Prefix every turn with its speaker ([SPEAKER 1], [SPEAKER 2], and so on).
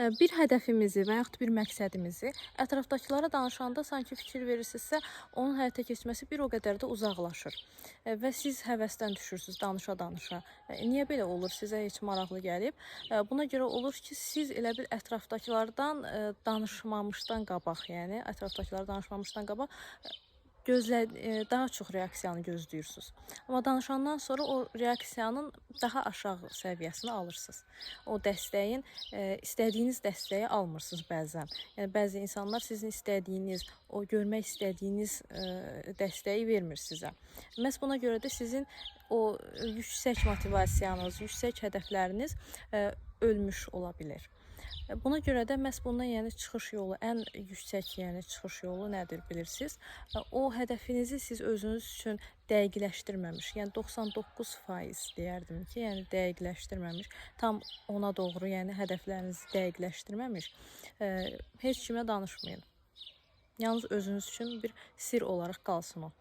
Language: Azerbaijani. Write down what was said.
[SPEAKER 1] Bir hədəfimizi və yaxud bir məqsədimizi ətrafdakılara danışanda sanki fikir verirsinizsə, onun həyata keçməsi bir o qədər də uzaqlaşır. Və siz həvəsdən düşürsüz danışa-danışa. Niyə belə olur? Sizə heç maraqlı gəlib? Buna görə olur ki, siz elə bil ətrafdakılardan danışmamışdan qabaq, yəni ətrafdakılara danışmamışdan qabaq daha çox reaksiyanı gözləyirsiniz. Amma danışandan sonra o reaksiyanın daha aşağı səviyyəsini alırsınız. O dəstəyin, istədiyiniz dəstəyi almırsınız bəzən. Yəni bəzi insanlar sizin istədiyiniz, o görmək istədiyiniz dəstəyi vermir sizə. Məhz buna görə də sizin o yüksək motivasiyanız, yüksək hədəfləriniz ölmüş ola bilər. Buna görə də məhz bundan yəni çıxış yolu, ən yüksək yəni çıxış yolu nədir bilirsiz? O hədəfinizi siz özünüz üçün dəqiqləşdirməmiş, yəni 99% deyərdim ki, yəni dəqiqləşdirməmiş, tam ona doğru, yəni hədəflərinizi dəqiqləşdirməmiş, heç kimə danışmayın. Yalnız özünüz üçün bir sirr olaraq qalsın o.